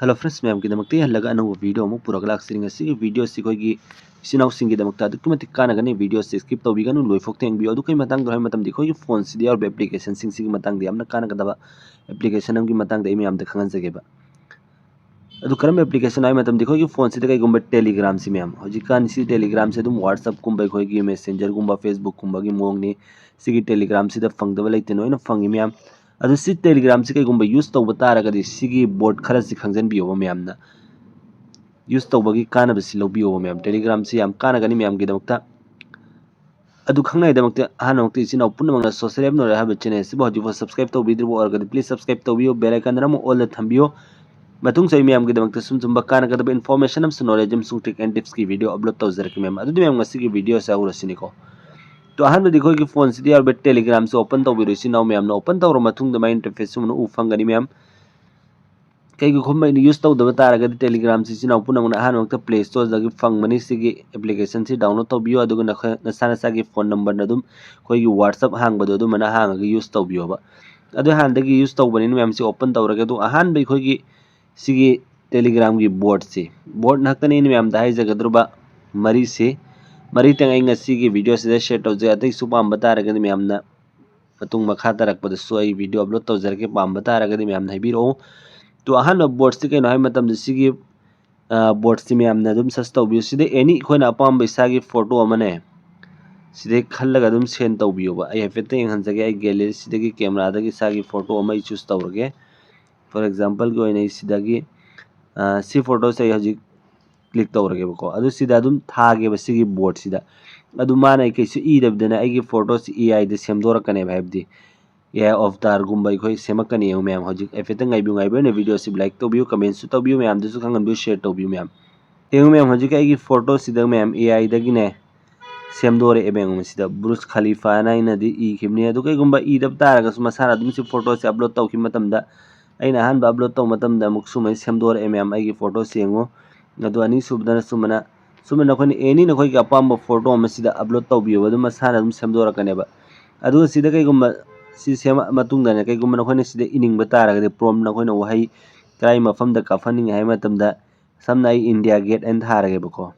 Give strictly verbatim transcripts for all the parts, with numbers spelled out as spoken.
Hello friends, ꯃꯌꯥꯝꯒꯤꯗꯃꯛꯇ ꯍꯜꯂꯒ ꯑꯅꯧꯕ video ꯑꯃ ꯄꯨꯔꯒ ꯂꯥꯛꯆꯔꯤ꯫ ꯉꯁꯤꯒꯤ video ꯑꯁꯤ ꯑꯩꯈꯣꯏꯒꯤ ꯏꯆꯤꯟ ꯏꯅꯥꯎꯁꯤꯡꯒꯤꯗꯃꯛꯇ ꯑꯗꯨꯛꯀꯤ ꯃꯇꯤꯛ ꯀꯥꯟꯅꯒꯅꯤ꯫ Video ꯑꯁꯤ skip ꯇꯧꯕꯤꯒꯅꯨ, ꯂꯣꯏꯐꯥꯎ ꯊꯦꯡꯕꯤꯌꯨ꯫ ꯑꯗꯨ ꯀꯩ ꯃꯇꯥꯡꯗꯅꯣ ꯍꯥꯏꯕ ꯃꯇꯝꯗ, ꯑꯩꯈꯣꯏꯒꯤ phone ꯁꯤꯗ ꯌꯥꯎꯔꯤꯕ application ꯁꯤꯡꯁꯤꯒꯤ ꯃꯇꯥꯡꯗ ꯌꯥꯝꯅ ꯀꯥꯟꯅꯒꯗꯕ application ꯑꯃꯒꯤ ꯃꯇꯥꯡꯗ ꯑꯩ ꯃꯌꯥꯝꯗ ꯈꯪꯍꯟꯖꯒꯦꯕ꯫ ꯑꯗꯨ ꯀꯔꯝꯕ application ꯍꯥꯏꯕ ꯃꯇꯝꯗ, ꯑꯩꯈꯣꯏꯒꯤ phone ꯁꯤꯗ ꯀꯩꯒꯨꯝꯕ Telegram ꯁꯤ, ꯃꯌꯥꯝ, ꯍꯧꯖꯤꯛꯀꯥꯟ ꯁꯤ Telegram ꯁꯦ ꯑꯗꯨꯝ WhatsApp ꯀꯨꯝꯕ, ꯑꯩꯈꯣꯏꯒꯤ Messenger ꯒꯨꯝꯕ, Facebook ꯀꯨꯝꯕꯒꯤ ꯃꯑꯣꯡꯅꯤ꯫ ꯁꯤꯒꯤ Telegram ꯁꯤꯗ ꯐꯪꯗꯕ ꯂꯩꯇꯦ, ꯂꯣꯏꯅ ꯐꯪꯉꯤ, ꯃꯌꯥꯝ꯫ ꯑꯗꯨ ꯁꯤ Telegram ꯁꯤ ꯀꯩꯒꯨꯝꯕ use ꯇꯧꯕ ꯇꯥꯔꯒꯗꯤ, ꯁꯤꯒꯤ board ꯈꯔꯁꯤ ꯈꯪꯖꯟꯕꯤꯌꯣꯕ ꯃꯌꯥꯝꯅ꯫ Use ꯇꯧꯕꯒꯤ ꯀꯥꯟꯅꯕꯁꯤ ꯂꯧꯕꯤꯌꯣꯕ ꯃꯌꯥꯝ꯫ Telegram ꯁꯤ ꯌꯥꯝ ꯀꯥꯟꯅꯒꯅꯤ ꯃꯌꯥꯝꯒꯤꯗꯃꯛꯇ꯫ ꯑꯗꯨ ꯈꯪꯅꯉꯥꯏꯗꯃꯛꯇ ꯑꯍꯥꯟꯕꯃꯛꯇ ꯏꯆꯤꯟ ꯏꯅꯥꯎ ꯄꯨꯝꯅꯃꯛꯅ Social App Knowledge ꯍꯥꯏꯕ channel ꯑꯁꯤꯕꯨ ꯍꯧꯖꯤꯛꯐꯥꯎ subscribe ꯇꯧꯕꯤꯗ꯭ꯔꯤꯕ ꯑꯣꯏꯔꯒꯗꯤ, please subscribe ꯇꯧꯕꯤꯌꯨ, bell icon ꯑꯃ all ꯗ ꯊꯝꯕꯤꯌꯨ꯫ ꯃꯇꯨꯡꯁꯨ ꯑꯩ ꯃꯌꯥꯝꯒꯤꯗꯃꯛꯇ ꯁꯨꯝ ꯁꯨꯝꯕ ꯀꯥꯟꯅꯒꯗꯕ information ꯑꯃꯁꯨꯡ knowledge ꯑꯃꯁꯨꯡ trick and tips ꯀꯤ video upload ꯇꯧꯖꯔꯛꯀꯦ ꯃꯌꯥꯝ꯫ ꯑꯗꯨꯗꯤ ꯃꯌꯥꯝ, ꯉꯁꯤꯒꯤ video ꯑꯁꯤ ꯍꯧꯔꯁꯤꯅꯤꯀꯣ꯫ ꯇꯣ, ꯑꯍꯥꯟꯕꯗꯤ ꯑꯩꯈꯣꯏꯒꯤ phone ꯁꯤꯗ ꯌꯥꯎꯔꯤꯕ Telegram ꯁꯤ open ꯇꯧꯕꯤꯔꯣ ꯏꯆꯤꯟ ꯏꯅꯥꯎ ꯃꯌꯥꯝꯅ꯫ Open ꯇꯧꯔ ꯃꯇꯨꯡꯗ ꯃꯥꯏ interface ꯁꯨꯝꯕꯅ ꯎ ꯐꯪꯒꯅꯤ ꯃꯌꯥꯝ꯫ ꯀꯩꯒꯨꯝꯕ ꯑꯩꯅ use ꯇꯧꯗꯕ ꯇꯥꯔꯒꯗꯤ, Telegram ꯁꯤ ꯏꯆꯤꯟ ꯏꯅꯥꯎ ꯄꯨꯝꯅꯃꯛꯅ ꯑꯍꯥꯟꯕꯃꯛꯇ Play Store ꯗꯒꯤ ꯐꯪꯕꯅꯤ꯫ ꯁꯤꯒꯤ application ꯁꯤ download ꯇꯧꯕꯤꯌꯨ, ꯑꯗꯨꯒ ꯅꯈꯣꯏ ꯅꯁꯥ ꯅꯁꯥꯒꯤ phone number ꯅ ꯑꯗꯨꯝ ꯑꯩꯈꯣꯏꯒꯤ WhatsApp ꯍꯥꯡꯕꯗꯣ ꯑꯗꯨꯃꯥꯏꯅ ꯍꯥꯡꯉꯒ use ꯇꯧꯕꯤꯌꯣꯕ꯫ ꯑꯗꯨ ꯍꯥꯟꯅꯗꯒꯤ use ꯇꯧꯕꯅꯤꯅ ꯃꯌꯥꯝꯁꯤ open ꯇꯧꯔꯒꯦ꯫ ꯑꯗꯣ ꯑꯍꯥꯟꯕ ꯑꯩꯈꯣꯏꯒꯤ ꯁꯤꯒꯤ Telegram ꯒꯤ board ꯁꯤ, board ꯉꯥꯛꯇꯅꯤ ꯑꯩꯅ ꯃꯌꯥꯝꯗ ꯍꯥꯏꯖꯒꯗꯧꯔꯤꯕ ꯃꯔꯤꯁꯤ꯫ ꯃꯔꯤꯇꯪ ꯑꯩ ꯉꯁꯤꯒꯤ video ꯁꯤꯗ share ꯇꯧꯖꯩ꯫ ꯑꯇꯩꯁꯨ ꯄꯥꯝꯕ ꯇꯥꯔꯒꯗꯤ ꯃꯌꯥꯝꯅ ꯃꯇꯨꯡ ꯃꯈꯥ ꯇꯥꯔꯛꯄꯗꯁꯨ ꯑꯩ video upload ꯇꯧꯖꯔꯛꯀꯦ, ꯄꯥꯝꯕ ꯇꯥꯔꯒꯗꯤ ꯃꯌꯥꯝꯅ ꯍꯥꯏꯕꯤꯔꯛꯑꯣ꯫ ꯇꯣ, ꯑꯍꯥꯟꯕ board ꯁꯤ ꯀꯩꯅꯣ ꯍꯥꯏꯕ ꯃꯇꯝꯗ, ꯁꯤꯒꯤ, ꯑ, board ꯁꯤ ꯃꯌꯥꯝꯅ ꯑꯗꯨꯝ search ꯇꯧꯕꯤꯌꯨ꯫ ꯁꯤꯗ any ꯑꯩꯈꯣꯏꯅ ꯑꯄꯥꯝꯕ ꯏꯁꯥꯒꯤ photo ꯑꯃꯅꯦ, ꯁꯤꯗꯩ ꯈꯜꯂꯒ ꯑꯗꯨꯝ send ꯇꯧꯕꯤꯌꯣꯕ꯫ ꯑꯩ ꯍꯥꯏꯐꯦꯠꯇ ꯌꯦꯡꯍꯟꯖꯒꯦ꯫ ꯑꯩ gallery ꯁꯤꯗꯒꯤ camera ꯗꯒꯤ ꯏꯁꯥꯒꯤ photo ꯑꯃ ꯑꯩ choose ꯇꯧꯔꯒꯦ꯫ For example ꯒꯤ ꯑꯣꯏꯅ ꯑꯩ ꯁꯤꯗꯒꯤ, ꯑ, ꯁꯤ photo ꯁꯦ ꯑꯩ ꯍꯧꯖꯤꯛ click ꯇꯧꯔꯒꯦꯕꯀꯣ꯫ ꯑꯗꯨ ꯁꯤꯗ ꯑꯗꯨꯝ ꯊꯥꯒꯦꯕ ꯁꯤꯒꯤ board ꯁꯤꯗ꯫ ꯑꯗꯨ ꯃꯥꯅ ꯑꯩ ꯀꯩꯁꯨ ꯏꯗꯕꯗꯅ ꯑꯩꯒꯤ photo ꯁꯤ A I ꯗ ꯁꯦꯝꯗꯣꯔꯛꯀꯅꯦꯕ, ꯍꯥꯏꯕꯗꯤ A I avatar ꯒꯨꯝꯕ ꯑꯩꯈꯣꯏ ꯁꯦꯝꯃꯛꯀꯅꯤ꯫ ꯌꯦꯡꯉꯨ ꯃꯌꯥꯝ, ꯍꯧꯖꯤꯛ ꯍꯥꯏꯐꯦꯠꯇꯪ ꯉꯥꯏꯕꯤꯌꯨ, ꯉꯥꯏꯕꯤꯌꯨ꯫ ꯑꯩꯅ video ꯁꯤ like ꯇꯧꯕꯤꯌꯨ, comment ꯁꯨ ꯇꯧꯕꯤꯌꯨ, ꯃꯌꯥꯝꯗꯁꯨ ꯈꯪꯍꯟꯕꯤꯌꯨ, share ꯇꯧꯕꯤꯌꯨ ꯃꯌꯥꯝ꯫ ꯌꯦꯡꯉꯨ ꯃꯌꯥꯝ, ꯍꯧꯖꯤꯛꯀꯤ ꯑꯩꯒꯤ photo ꯁꯤꯗ ꯃꯌꯥꯝ A I ꯗꯒꯤꯅꯦ ꯁꯦꯝꯗꯣꯔꯛꯑꯦꯕ꯫ ꯌꯦꯡꯉꯨ ꯃꯁꯤꯗ ꯕꯨꯔꯖ ꯈꯂꯤꯐꯥꯅ ꯑꯩꯅꯗꯤ ꯏꯈꯤꯕꯅꯤ꯫ ꯑꯗꯨ ꯀꯩꯒꯨꯝꯕ ꯏꯗꯕ ꯇꯥꯔꯒꯁꯨ ꯃꯁꯥꯅ ꯑꯗꯨꯝ ꯁꯤ photo ꯁꯦ upload ꯇꯧꯈꯤꯕ ꯃꯇꯝꯗ, ꯑꯩꯅ ꯑꯍꯥꯟꯕ upload ꯇꯧꯕ ꯃꯇꯝꯗ ꯑꯃꯨꯛ ꯁꯨꯃꯥꯏꯅ ꯁꯦꯝꯗꯣꯔꯛꯑꯦ ꯃꯌꯥꯝ, ꯑꯩꯒꯤ photo ꯁꯦ ꯌꯦꯡꯉꯨ꯫ ꯑꯗꯨ ꯑꯅꯤꯁꯨꯕꯗꯅ ꯁꯨꯃꯥꯏꯅ, ꯁꯨꯃꯥꯏꯅ ꯅꯈꯣꯏꯅ any ꯅꯈꯣꯏꯒꯤ ꯑꯄꯥꯝꯕ photo ꯑꯃ ꯁꯤꯗ upload ꯇꯧꯕꯤꯌꯣꯕ, ꯑꯗꯨꯝ ꯃꯁꯥꯅ ꯑꯗꯨꯝ ꯁꯦꯝꯗꯣꯔꯛꯀꯅꯦꯕ꯫ ꯑꯗꯨꯒ ꯁꯤꯗ ꯀꯩꯒꯨꯝꯕ ꯁꯤ ꯁꯦꯝꯃ ꯃꯇꯨꯡꯗꯅꯦ, ꯀꯩꯒꯨꯝꯕ ꯅꯈꯣꯏꯅ ꯁꯤꯗ ꯏꯅꯤꯡꯕ ꯇꯥꯔꯒꯗꯤ, prompt ꯅꯈꯣꯏꯅ ꯋꯥꯍꯩ ꯀꯗꯥꯏ ꯃꯐꯝꯗ ꯀꯥꯞꯍꯟꯅꯤꯡꯉꯦ ꯍꯥꯏꯕ ꯃꯇꯝꯗ, ꯁꯝꯅ ꯑꯩ ꯏꯟꯗꯤꯌꯥ ꯒꯦꯠ ꯍꯥꯏꯅ ꯊꯥꯔꯒꯦꯕꯀꯣ꯫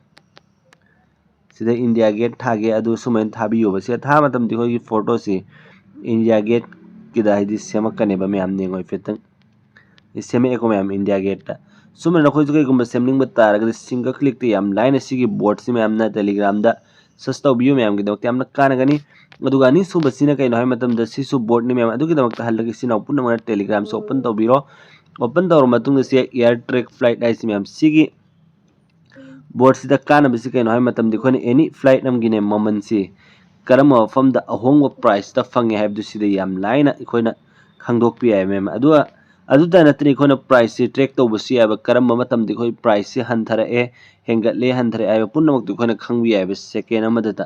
ꯁꯤꯗ ꯏꯟꯗꯤꯌꯥ ꯒꯦꯠ ꯊꯥꯒꯦ, ꯑꯗꯨ ꯁꯨꯃꯥꯏꯅ ꯊꯥꯕꯤꯌꯣꯕ꯫ ꯁꯤꯗ ꯊꯥꯕ ꯃꯇꯝꯗ ꯑꯩꯈꯣꯏꯒꯤ ꯐꯣꯇꯣꯁꯤ ꯏꯟꯗꯤꯌꯥ ꯒꯦꯠꯀꯤꯗ ꯍꯥꯏꯗꯤ ꯁꯦꯝꯃꯛꯀꯅꯦꯕ ꯃꯌꯥꯝ, ꯌꯦꯡꯉꯣ ꯍꯥꯏꯐꯦꯠꯇꯪ꯫ ꯁꯤ ꯁꯦꯝꯃꯛꯑꯦꯀꯣ ꯃꯌꯥꯝ, ꯏꯟꯗꯤꯌꯥ ꯒꯦꯠꯇ꯫ ꯁꯨꯃꯥꯏꯅ ꯅꯈꯣꯏꯁꯨ ꯀꯩꯒꯨꯝꯕ ꯁꯦꯝꯅꯤꯡꯕ ꯇꯥꯔꯒꯗꯤ ꯁꯤꯡꯒꯜ ꯀ꯭ꯂꯤꯛꯇ ꯌꯥꯝ ꯂꯥꯏꯅ ꯁꯤꯒꯤ ꯕꯣꯠꯁꯤ ꯃꯌꯥꯝꯅ ꯇꯦꯂꯤꯒ꯭ꯔꯥꯝꯗ ꯁꯔꯁ ꯇꯧꯕꯤꯌꯨ, ꯃꯌꯥꯝꯒꯤꯗꯃꯛꯇ ꯌꯥꯝꯅ ꯀꯥꯟꯅꯒꯅꯤ꯫ ꯑꯗꯨꯒ ꯑꯅꯤꯁꯨꯕꯁꯤꯅ ꯀꯩꯅꯣ ꯍꯥꯏꯕ ꯃꯇꯝꯗ ꯁꯤꯁꯨ ꯕꯣꯠꯅꯤ ꯃꯌꯥꯝ, ꯑꯗꯨꯒꯤꯗꯃꯛꯇ ꯍꯜꯂꯒ ꯏꯆꯤꯟ ꯏꯅꯥꯎ ꯄꯨꯝꯅꯃꯛꯅ ꯇꯦꯂꯤꯒ꯭ꯔꯥꯝꯁꯤ ꯑꯣꯄꯟ ꯇꯧꯕꯤꯔꯣ꯫ ꯑꯣꯄꯟ ꯇꯧꯔ ꯃꯇꯨꯡꯗ ꯁꯤ ꯑꯦꯌꯔ ꯇ꯭ꯔꯦꯛ ꯐ꯭ꯂꯥꯏꯠ ꯍꯥꯏꯁꯤ ꯃꯌꯥꯝ, ꯁꯤꯒꯤ ꯕꯣꯠꯁꯤꯗ ꯀꯥꯟꯅꯕꯁꯤ ꯀꯩꯅꯣ ꯍꯥꯏꯕ ꯃꯇꯝꯗ ꯑꯩꯈꯣꯏꯅ ꯑꯦꯅꯤ ꯐ꯭ꯂꯥꯏꯠ ꯑꯃꯒꯤꯅꯦ ꯃꯃꯜꯁꯤ ꯀꯔꯝꯕ ꯃꯐꯝꯗ ꯑꯍꯣꯡꯕ ꯄ꯭ꯔꯥꯏꯁꯇ ꯐꯪꯉꯦ ꯍꯥꯏꯕꯗꯨ ꯁꯤꯗ ꯌꯥꯝ ꯂꯥꯏꯅ ꯑꯩꯈꯣꯏꯅ ꯈꯪꯗꯣꯛꯄ ꯌꯥꯏ ꯃꯌꯥꯝ꯫ ꯑꯗꯨꯒ ꯑꯗꯨꯇ ꯅꯠꯇꯅ ꯑꯩꯈꯣꯏꯅ ꯄ꯭ꯔꯥꯏꯁꯁꯤ ꯇ꯭ꯔꯦꯛ ꯇꯧꯕꯁꯨ ꯌꯥꯏꯕ, ꯀꯔꯝꯕ ꯃꯇꯝꯗ ꯑꯩꯈꯣꯏ ꯄ꯭ꯔꯥꯏꯁꯁꯤ ꯍꯟꯊꯔꯛꯑꯦ, ꯍꯦꯟꯒꯠꯂꯦ, ꯍꯟꯊꯔꯛꯑꯦ ꯍꯥꯏꯕ ꯄꯨꯝꯅꯃꯛꯇꯨ ꯑꯩꯈꯣꯏꯅ ꯈꯪꯕ ꯌꯥꯏꯕ ꯁꯦꯀꯦꯟ ꯑꯃꯗꯇ꯫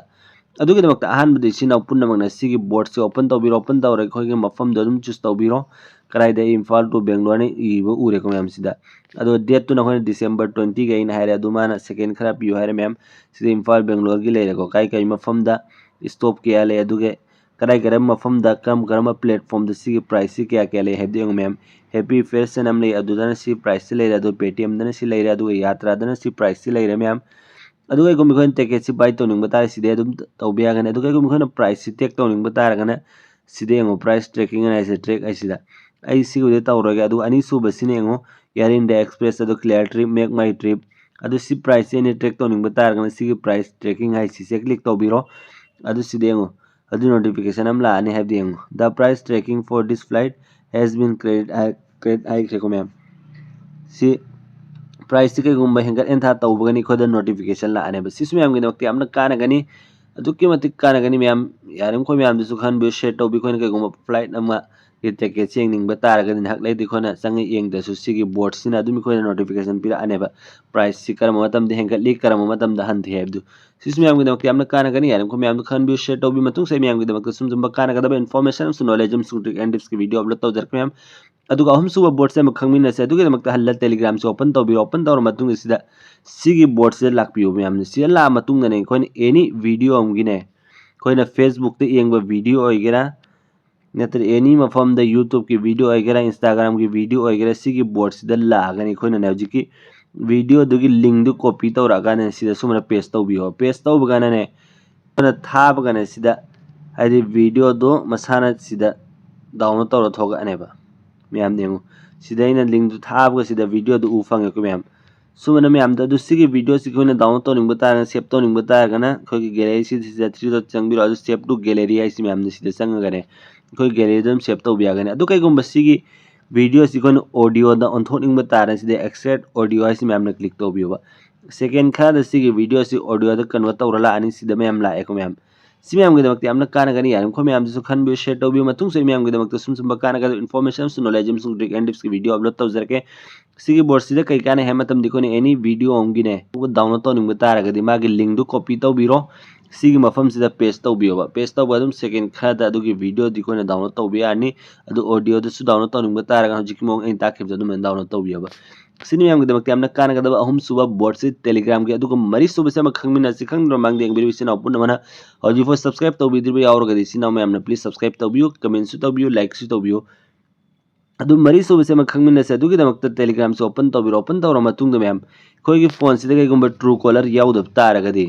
ꯑꯗꯨꯒꯤꯗꯃꯛꯇ ꯑꯍꯥꯟꯕꯗ ꯏꯆꯤꯟ ꯏꯅꯥꯎ ꯄꯨꯝꯅꯃꯛꯅ ꯁꯤꯒꯤ ꯕꯣꯠꯁꯤ ꯑꯣꯄꯟ ꯇꯧꯕꯤꯔꯣ꯫ ꯑꯣꯄꯟ ꯇꯧꯔꯒ ꯑꯩꯈꯣꯏꯒꯤ ꯃꯐꯝꯗꯣ ꯑꯗꯨꯝ ꯆꯨꯁ ꯇꯧꯕꯤꯔꯣ꯫ ꯀꯗꯥꯏꯗ? ꯏꯝꯐꯥꯜ to ꯕꯦꯡꯒ꯭ꯂꯣꯔꯅ ꯏꯕ ꯎꯔꯦꯀꯣ ꯃꯌꯥꯝꯁꯤꯗ꯫ ꯑꯗꯣ ꯗꯦꯠꯇꯨꯅ ꯑꯩꯈꯣꯏꯅ ꯗꯤꯁꯦꯝꯕꯔ ꯇ꯭ꯋꯦꯟꯇꯤꯒꯤ ꯑꯩꯅ ꯍꯥꯏꯔꯦ, ꯑꯗꯨ ꯃꯥꯅ ꯁꯦꯀꯦꯟ ꯈꯔ ꯄꯤꯌꯨ ꯍꯥꯏꯔꯦ ꯃꯌꯥꯝ꯫ ꯁꯤꯗ ꯏꯝꯐꯥꯜ ꯕꯦꯡꯒ꯭ꯂꯣꯔꯒꯤ ꯂꯩꯔꯦꯀꯣ, ꯀꯥꯏ ꯀꯥꯏ ꯃꯐꯝꯗ ꯁ꯭ꯇꯣꯞ ꯀꯌꯥ ꯂꯩ, ꯑꯗꯨꯒ ꯀꯗꯥꯏ ꯀꯔꯝꯕ ꯃꯐꯝꯗ ꯀꯔꯝ ꯀꯔꯝꯕ ꯄ꯭ꯂꯦꯠꯐꯣꯝꯗ ꯁꯤꯒꯤ ꯄ꯭ꯔꯥꯏꯁꯁꯤ ꯀꯌꯥ ꯀꯌꯥ ꯂꯩ ꯍꯥꯏꯕꯗꯨ ꯌꯦꯡꯉꯨ ꯃꯌꯥꯝ꯫ ꯍꯦꯄꯤ ꯐꯦꯁ ꯑꯅ ꯑꯃ ꯂꯩ, ꯑꯗꯨꯗꯅ ꯁꯤ ꯄ꯭ꯔꯥꯏꯁꯁꯤ ꯂꯩꯔꯦ, ꯑꯗꯨ ꯄꯦꯇꯤꯑꯦꯝꯗꯅ ꯁꯤ ꯂꯩꯔꯦ, ꯑꯗꯨꯒ ꯌꯥꯇ꯭ꯔꯥꯗꯅ ꯁꯤ ꯄ꯭ꯔꯥꯏꯁꯁꯤ ꯂꯩꯔꯦ ꯃꯌꯥꯝ꯫ ꯑꯗꯨꯒ ꯀꯩꯒꯨꯝꯕ ꯑꯩꯈꯣꯏꯅ ꯇꯤꯀꯦꯠꯁꯤ ꯕꯥꯏ ꯇꯧꯅꯤꯡꯕ ꯇꯥꯔꯦ, ꯁꯤꯗꯩ ꯑꯗꯨꯝ ꯇꯧꯕ ꯌꯥꯒꯅꯤ꯫ ꯑꯗꯨꯒ ꯀꯩꯒꯨꯝꯕ ꯑꯩꯈꯣꯏꯅ ꯄ꯭ꯔꯥꯏꯁꯁꯤ ꯇꯦꯛ ꯇꯧꯅꯤꯡꯕ ꯇꯥꯔꯒꯅ ꯁꯤꯗ ꯌꯦꯡꯉꯣ, ꯄ꯭ꯔꯥꯏꯁ ꯇ꯭ꯔꯦꯀꯤꯡ ꯑꯅ ꯍꯥꯏꯁꯦ, ꯇ꯭ꯔꯦꯛ ꯍꯥꯏꯁꯤꯗ꯫ ꯑꯩ ꯁꯤꯒꯤꯗꯤ ꯇꯧꯔꯒꯦ꯫ ꯑꯗꯨꯒ ꯑꯅꯤꯁꯨꯕꯁꯤꯅ ꯌꯦꯡꯉꯣ, Air India Express, ꯑꯗꯨ clear trip, make my trip꯫ ꯑꯗꯨ ꯁꯤ ꯄ꯭ꯔꯥꯏꯁꯁꯦ ꯑꯩꯅ ꯇ꯭ꯔꯦꯛ ꯇꯧꯅꯤꯡꯕ ꯇꯥꯔꯒꯅ ꯁꯤꯒꯤ ꯄ꯭ꯔꯥꯏꯁ ꯇ꯭ꯔꯦꯀꯤꯡ ꯍꯥꯏꯁꯤꯁꯦ ꯀ꯭ꯂꯤꯛ ꯇꯧꯕꯤꯔꯣ꯫ ꯑꯗꯨ ꯁꯤꯗ ꯌꯦꯡꯉꯣ, ꯑꯗꯨ ꯅꯣꯇꯤꯐꯤꯀꯦꯁꯟ ꯑꯃ ꯂꯥꯛꯑꯅꯤ ꯍꯥꯏꯕꯗꯤ ꯌꯦꯡꯉꯣ, "The price tracking for this flight has been created" high-, create ꯍꯥꯏꯈ꯭ꯔꯦꯀꯣ ꯃꯌꯥꯝ꯫ ꯁꯤ ꯄ꯭ꯔꯥꯏꯁꯁꯤ ꯀꯩꯒꯨꯝꯕ ꯍꯦꯟꯒꯠ ꯍꯦꯟꯊ ꯇꯧꯕꯒꯅꯤ ꯑꯩꯈꯣꯏꯗ ꯅꯣꯇꯤꯐꯤꯀꯦꯁꯟ ꯂꯥꯛꯑꯅꯦꯕ꯫ ꯁꯤꯁꯨ ꯃꯌꯥꯝꯒꯤꯗꯃꯛꯇ ꯌꯥꯝꯅ ꯀꯥꯟꯅꯒꯅꯤ, ꯑꯗꯨꯛꯀꯤ ꯃꯇꯤꯛ ꯀꯥꯟꯅꯒꯅꯤ ꯃꯌꯥꯝ꯫ ꯌꯥꯔꯤꯃꯈꯣꯏ ꯃꯌꯥꯝꯗꯁꯨ ꯈꯪꯍꯟꯕꯤꯌꯨ, ꯁꯤꯌꯔ ꯇꯧꯕꯤꯌꯨ꯫ ꯑꯩꯈꯣꯏꯅ ꯀꯩꯒꯨꯝꯕ ꯐ꯭ꯂꯥꯏꯠ ꯑꯃꯒꯤ ꯇꯤꯀꯦꯠꯁꯦ ꯌꯦꯡꯅꯤꯡꯕ ꯇꯥꯔꯒꯗꯤ ꯉꯥꯏꯍꯥꯛ ꯂꯩꯗꯤ ꯑꯩꯈꯣꯏꯅ ꯆꯪꯉ ꯌꯦꯡꯗ꯭ꯔꯁꯨ ꯁꯤꯒꯤ ꯕꯣꯠꯁꯤꯅ ꯑꯗꯨꯝ ꯑꯩꯈꯣꯏꯅ ꯅꯣꯇꯤꯐꯤꯀꯦꯁꯟ ꯄꯤꯔꯛꯑꯅꯦꯕ, ꯄ꯭ꯔꯥꯏꯁꯁꯤ ꯀꯔꯝꯕ ꯃꯇꯝꯗ ꯍꯦꯟꯒꯠꯂꯤ, ꯀꯔꯝꯕ ꯃꯇꯝꯗ ꯍꯟꯊꯩ ꯍꯥꯏꯕꯗꯨ꯫ ꯁꯤꯁꯨ ꯃꯌꯥꯝꯒꯤꯗꯃꯛꯇ ꯌꯥꯝꯅ ꯀꯥꯟꯅꯒꯅꯤ꯫ ꯌꯥꯔꯤꯃꯈꯣꯏ ꯃꯌꯥꯝꯗ ꯈꯪꯍꯟꯕꯤꯌꯨ, ꯁꯤꯌꯔ ꯇꯧꯕꯤꯌꯨ꯫ ꯃꯇꯨꯡꯁꯨ ꯑꯩ ꯃꯌꯥꯝꯒꯤꯗꯃꯛꯇ ꯁꯨꯝ ꯁꯨꯝꯕ ꯀꯥꯟꯅꯒꯗꯕ ꯏꯟꯐꯣꯔꯃꯦꯁꯟ ꯑꯃꯁꯨꯡ ꯅꯣꯂꯦꯖ ꯑꯃꯁꯨꯡ ꯇ꯭ꯔꯤꯛ ꯑꯦꯟ ꯇꯤꯞꯁꯀꯤ ꯚꯤꯗꯤꯑꯣ ꯑꯞꯂꯣꯗ ꯇꯧꯖꯔꯛꯀꯦ ꯃꯌꯥꯝ꯫ ꯑꯗꯨꯒ ꯑꯍꯨꯝꯁꯨꯕ ꯕꯣꯠꯁꯦ ꯑꯃ ꯈꯪꯃꯤꯟꯅꯁꯦ꯫ ꯑꯗꯨꯒꯤꯗꯃꯛꯇ ꯍꯜꯂ ꯇꯦꯂꯤꯒ꯭ꯔꯥꯝꯁꯦ ꯑꯣꯄꯟ ꯇꯧꯕꯤꯔꯣ꯫ ꯑꯣꯄꯟ ꯇꯧꯔ ꯃꯇꯨꯡꯗ ꯁꯤꯗ ꯁꯤꯒꯤ ꯕꯣꯠꯁꯤꯗ ꯂꯥꯛꯄꯤꯌꯨ ꯃꯌꯥꯝꯅ꯫ ꯁꯤꯗ ꯂꯥꯛꯑ ꯃꯇꯨꯡꯗꯅꯦ ꯑꯩꯈꯣꯏꯅ ꯑꯦꯅꯤ ꯚꯤꯗꯤꯑꯣ ꯑꯃꯒꯤꯅꯦ, ꯑꯩꯈꯣꯏꯅ ꯐꯦꯁꯕꯨꯛꯇ ꯌꯦꯡꯕ ꯚꯤꯗꯤꯑꯣ ꯑꯣꯏꯒꯦꯔꯥ, ꯅꯠꯇ꯭ꯔꯒ ꯑꯦꯅꯤ ꯃꯐꯝꯗ YouTubeꯀꯤ video ꯑꯣꯏꯒꯦꯔꯥ, Instagramꯒꯤ video ꯑꯣꯏꯒꯦꯔꯥ, ꯁꯤꯒꯤ boardꯁꯤꯗ ꯂꯥꯛꯑꯒꯅꯤ ꯑꯩꯈꯣꯏꯅꯅꯦ ꯍꯧꯖꯤꯛꯀꯤ videoꯗꯨꯒꯤ linkꯗꯨ copy ꯇꯧꯔꯛꯑꯀꯥꯟꯗ ꯁꯤꯗ ꯁꯨꯃꯥꯏꯅ paste ꯇꯧꯕꯤꯌꯣ꯫ Paste ꯇꯧꯕ ꯀꯥꯟꯗꯅꯦ ꯑꯩꯈꯣꯏꯅ ꯊꯥꯕ ꯀꯥꯟꯗ ꯁꯤꯗ ꯍꯥꯏꯗꯤ videoꯗꯣ ꯃꯁꯥꯅ ꯁꯤꯗ download ꯇꯧꯔ ꯊꯣꯛꯂꯛꯑꯅꯦꯕ꯫ ꯃꯌꯥꯝ ꯌꯦꯡꯉꯨ, ꯁꯤꯗ ꯑꯩꯅ linkꯗꯨ ꯊꯥꯕꯒ ꯁꯤꯗ videoꯗꯨ ꯎ ꯐꯪꯉꯦꯀꯣ ꯃꯌꯥꯝ꯫ ꯁꯨꯃꯥꯏꯅ ꯃꯌꯥꯝꯗ ꯑꯗꯨ ꯁꯤꯒꯤ videoꯁꯤ ꯑꯩꯈꯣꯏꯅ download ꯇꯧꯅꯤꯡꯕ ꯇꯥꯔꯒꯅ, save ꯇꯧꯅꯤꯡꯕ ꯇꯥꯔꯒꯅ ꯑꯩꯈꯣꯏꯒꯤ galleryꯁꯤꯗ ꯁꯤꯗ three dot ꯆꯪꯕꯤꯔꯣ꯫ ꯑꯗꯨ save to gallery ꯍꯥꯏꯁꯤ ꯃꯌꯥꯝꯅ ꯁꯤꯗ ꯆꯪꯉꯒꯅꯦ ꯑꯩꯈꯣꯏ galleryꯗ ꯑꯗꯨꯝ save ꯇꯧꯕ ꯌꯥꯒꯅꯤ꯫ ꯑꯗꯨ ꯀꯩꯒꯨꯝꯕ ꯁꯤꯒꯤ videoꯁꯤ ꯑꯩꯈꯣꯏꯅ audioꯗ ꯑꯣꯟꯊꯣꯛꯅꯤꯡꯕ ꯇꯥꯔꯒꯅ ꯁꯤꯗ extract audio ꯍꯥꯏꯁꯤ ꯃꯌꯥꯝꯅ click ꯇꯧꯕꯤꯌꯣꯕ꯫ Second ꯈꯔꯗ ꯁꯤꯒꯤ videoꯁꯤ audioꯗ convert ꯇꯧꯔ ꯂꯥꯛꯑꯅꯤ꯫ ꯁꯤꯗ ꯃꯌꯥꯝ ꯂꯥꯛꯑꯦꯀꯣ ꯃꯌꯥꯝ꯫ ꯁꯤ ꯃꯌꯥꯝꯒꯤꯗꯃꯛꯇ ꯌꯥꯝꯅ ꯀꯥꯟꯅꯒꯅꯤ꯫ ꯌꯥꯔꯤꯕꯃꯈꯩ ꯃꯌꯥꯝꯗꯁꯨ ꯈꯟꯕꯤꯌꯨ, share ꯇꯧꯕꯤꯌꯨ꯫ ꯃꯇꯨꯡꯁꯨ ꯑꯩ ꯃꯌꯥꯝꯒꯤꯗꯃꯛꯇ ꯁꯨꯝ ꯁꯨꯝꯕ ꯀꯥꯟꯅꯒꯗꯕ information ꯑꯃꯁꯨꯡ knowledge ꯑꯃꯁꯨꯡ trick and tipsꯀꯤ video upload ꯇꯧꯖꯔꯛꯀꯦ꯫ ꯁꯤꯒꯤ boardꯁꯤꯗ ꯀꯩ ꯀꯥꯟꯅꯩ ꯍꯥꯏꯕ ꯃꯇꯝꯗ ꯑꯩꯈꯣꯏꯅ any video ꯑꯃꯒꯤꯅꯦ ꯑꯗꯨꯒ download ꯇꯧꯅꯤꯡꯕ ꯇꯥꯔꯒꯗꯤ ꯃꯥꯒꯤ linkꯗꯨ copy ꯇꯧꯕꯤꯔꯣ꯫ ꯁꯤꯒꯤ ꯃꯐꯝꯁꯤꯗ paste ꯇꯧꯕꯤꯌꯣꯕ꯫ Paste ꯇꯧꯕ ꯑꯗꯨꯝ second ꯈꯔꯗ ꯑꯗꯨꯒꯤ videoꯗꯤ ꯑꯩꯈꯣꯏꯅ download ꯇꯧꯕ ꯌꯥꯔꯅꯤ꯫ ꯑꯗꯨ audioꯗꯁꯨ download ꯇꯧꯅꯤꯡꯕ ꯇꯥꯔꯒꯅ ꯍꯧꯖꯤꯛꯀꯤ ꯃꯑꯣꯡ ꯑꯩꯅ ꯇꯥꯛꯈꯤꯕꯗꯣ ꯑꯗꯨꯃꯥꯏꯅ download ꯇꯧꯕꯤꯌꯣꯕ꯫ ꯁꯤꯅꯤ ꯃꯌꯥꯝꯒꯤꯗꯃꯛꯇ ꯌꯥꯝꯅ ꯀꯥꯟꯅꯒꯗꯕ ꯑꯍꯨꯝꯁꯨꯕ boardꯁꯤ Telegramꯒꯤ꯫ ꯑꯗꯨꯒ ꯃꯔꯤꯁꯨꯕꯁꯤ ꯑꯃ ꯈꯪꯃꯤꯟꯅꯁꯤ꯫ ꯈꯪꯗ꯭ꯔꯤꯕ ꯃꯃꯥꯡꯗ ꯌꯦꯡꯕꯤꯔꯤꯕ ꯏꯆꯤꯟ ꯏꯅꯥꯎ ꯄꯨꯝꯅꯃꯛꯅ ꯍꯧꯖꯤꯛꯐꯥꯎ subscribe ꯇꯧꯕꯤꯗ꯭ꯔꯤꯕ ꯌꯥꯎꯔꯒꯗꯤ ꯏꯆꯤꯟ ꯏꯅꯥꯎ ꯃꯌꯥꯝꯅ please subscribe ꯇꯧꯕꯤꯌꯨ, commentꯁꯨ ꯇꯧꯕꯤꯌꯨ, likeꯁꯨ ꯇꯧꯕꯤꯌꯨ꯫ ꯑꯗꯨ ꯃꯔꯤꯁꯨꯕꯁꯤ ꯑꯃ ꯈꯪꯃꯤꯟꯅꯁꯤ꯫ ꯑꯗꯨꯒꯤꯗꯃꯛꯇ Telegramꯁꯤ open ꯇꯧꯕꯤꯔꯣ꯫ Open ꯇꯧꯔ ꯃꯇꯨꯡꯗ ꯃꯌꯥꯝ ꯑꯩꯈꯣꯏꯒꯤ phoneꯁꯤꯗ ꯀꯩꯒꯨꯝꯕ Truecaller ꯌꯥꯎꯗꯕ ꯇꯥꯔꯒꯗꯤ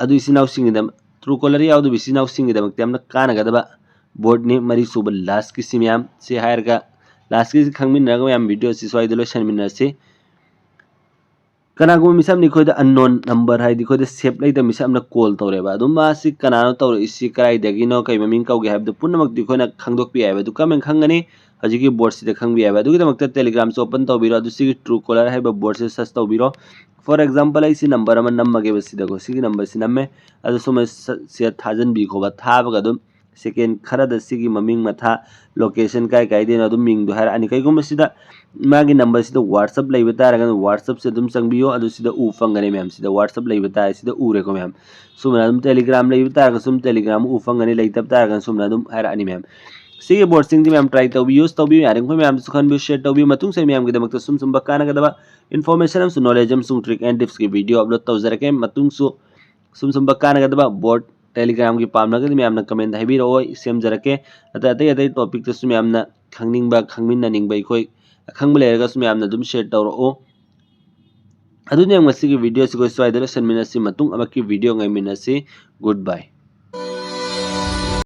ꯑꯗꯨ ꯏꯆꯤꯟ ꯏꯅꯥꯎꯁꯤꯡꯒꯤꯗꯃꯛ, Truecaller ꯌꯥꯎꯗꯕ ꯏꯆꯤꯟ ꯏꯅꯥꯎꯁꯤꯡꯒꯤꯗꯃꯛꯇ ꯌꯥꯝꯅ ꯀꯥꯟꯅꯒꯗꯕ boardꯅꯤ꯫ ꯃꯔꯤꯁꯨꯕ lastꯀꯤꯁꯤ ꯃꯌꯥꯝ ꯁꯤ ꯍꯥꯏꯔꯒ lastꯀꯤꯁꯤ ꯈꯪꯃꯤꯟꯅꯔꯒ ꯃꯌꯥꯝ videoꯁꯤ ꯁ꯭ꯋꯥꯏꯗ ꯂꯣꯏꯁꯤꯟꯃꯤꯟꯅꯔꯁꯤ꯫ ꯀꯅꯥꯒꯨꯝꯕ ꯃꯤꯁꯛ ꯑꯃꯅ ꯑꯩꯈꯣꯏꯗ unknown number ꯍꯥꯏꯗꯤ ꯑꯩꯈꯣꯏꯗ save ꯂꯩꯇꯕ ꯃꯤꯁꯛ ꯑꯃꯅ call ꯇꯧꯔꯦꯕ꯫ ꯑꯗꯨꯝ ꯃꯥꯁꯤ ꯀꯅꯥꯅꯣ ꯇꯧꯔꯛꯏꯁꯤ, ꯀꯗꯥꯏꯗꯒꯤꯅꯣ, ꯀꯩ ꯃꯃꯤꯡ ꯀꯧꯒꯦ ꯍꯥꯏꯕꯗꯨ ꯄꯨꯝꯅꯃꯛꯇꯤ ꯑꯩꯈꯣꯏꯅ ꯈꯪꯗꯣꯛꯄ ꯌꯥꯏꯕ꯫ ꯑꯗꯨ ꯀꯔꯝꯍꯥꯏꯅ ꯈꯪꯒꯅꯤ? ꯍꯧꯖꯤꯛꯀꯤ boardꯁꯤꯗ ꯈꯪꯕ ꯌꯥꯏꯕ꯫ ꯑꯗꯨꯒꯤꯗꯃꯛꯇ Telegramꯁꯤ open ꯇꯧꯕꯤꯔꯣ꯫ ꯑꯗꯨ ꯁꯤꯒꯤ Truecaller ꯍꯥꯏꯕ boardꯁꯤ search ꯇꯧꯕꯤꯔꯣ꯫ For example ꯑꯩ ꯁꯤ number ꯑꯃ ꯅꯝꯃꯒꯦꯕ꯫ ꯁꯤꯗꯀꯣ ꯁꯤꯒꯤ numberꯁꯤ ꯅꯝꯃꯦ꯫ ꯑꯗꯨ ꯁꯨꯝ ꯁꯤꯗ ꯊꯥꯖꯤꯟꯕꯤꯈꯣꯕ꯫ ꯊꯥꯕꯒ ꯑꯗꯨꯝ second ꯈꯔꯗ ꯁꯤꯒꯤ ꯃꯃꯤꯡ ꯃꯊꯥ location ꯀꯥꯏ ꯀꯥꯏꯗꯩꯅꯣ ꯑꯗꯨꯝ ꯃꯤꯡꯗꯣ ꯍꯥꯏꯔꯛꯑꯅꯤ꯫ ꯀꯩꯒꯨꯝꯕ ꯁꯤꯗ ꯃꯥꯒꯤ numberꯁꯤꯗ WhatsApp ꯂꯩꯕ ꯇꯥꯔꯒꯅ WhatsAppꯁꯦ ꯑꯗꯨꯝ ꯆꯪꯕꯤꯌꯣ꯫ ꯑꯗꯨ ꯁꯤꯗ ꯎ ꯐꯪꯒꯅꯤ ꯃꯌꯥꯝ꯫ ꯁꯤꯗ WhatsApp ꯂꯩꯕ ꯇꯥꯔꯦ꯫ ꯁꯤꯗ ꯎꯔꯦꯀꯣ ꯃꯌꯥꯝ꯫ ꯁꯨꯃꯥꯏꯅ ꯑꯗꯨꯝ Telegram ꯂꯩꯕ ꯇꯥꯔꯒꯁꯨ ꯑꯗꯨꯝ Telegram ꯎ ꯐꯪꯒꯅꯤ, ꯂꯩꯇꯕ ꯇꯥꯔꯒꯅ ꯁꯨꯃꯥꯏꯅ ꯑꯗꯨꯝ ꯍꯥꯏꯔꯛꯑꯅꯤ ꯃꯌꯥꯝ꯫ ꯁꯤꯒꯤ boardꯁꯤꯡꯗꯤ ꯃꯌꯥꯝ try ꯇꯧꯕꯤꯌꯨ, use ꯇꯧꯕꯤꯌꯨ꯫ ꯌꯥꯔꯤꯕꯃꯈꯩ ꯃꯌꯥꯝꯗꯁꯨ ꯈꯟꯕꯤꯌꯨ, share ꯇꯧꯕꯤꯌꯨ꯫ ꯃꯇꯨꯡꯁꯨ ꯑꯩ ꯃꯌꯥꯝꯒꯤꯗꯃꯛꯇ ꯁꯨꯝ ꯁꯨꯝꯕ ꯀꯥꯟꯅꯒꯗꯕ information ꯑꯃꯁꯨꯡ knowledge ꯑꯃꯁꯨꯡ trick and tipsꯀꯤ video upload ꯇꯧꯖꯔꯛꯀꯦ꯫ ꯃꯇꯨꯡꯁꯨ ꯁꯨꯝ ꯁꯨꯝꯕ ꯀꯥꯟꯅꯒꯗꯕ board Telegramꯒꯤ ꯄꯥꯝꯂꯒꯗꯤ ꯃꯌꯥꯝꯅ comment ꯍꯥꯏꯕꯤꯔꯛꯑꯣ, ꯑꯩ ꯁꯦꯝꯖꯔꯛꯀꯦ꯫ ꯑꯗ ꯑꯇꯩ ꯑꯇꯩ topicꯇꯁꯨ ꯃꯌꯥꯝꯅ ꯈꯪꯅꯤꯡꯕ, ꯈꯪꯃꯤꯟꯅꯅꯤꯡꯕ, ꯑꯩꯈꯣꯏ ꯑꯈꯪꯕ ꯂꯩꯔꯒꯁꯨ ꯃꯌꯥꯝꯅ ꯑꯗꯨꯝ share ꯇꯧꯔꯛꯑꯣ꯫ ꯑꯗꯨꯅ ꯉꯁꯤꯒꯤ videoꯁꯤ ꯑꯩꯈꯣꯏ ꯁ꯭ꯋꯥꯏꯗ ꯂꯣꯏꯁꯤꯟꯃꯤꯟꯅꯁꯤ꯫ ꯃꯇꯨꯡ ꯑꯃꯛꯀꯤ video ꯉꯥꯏꯃꯤꯟꯅꯁꯤ꯫ Goodbye꯫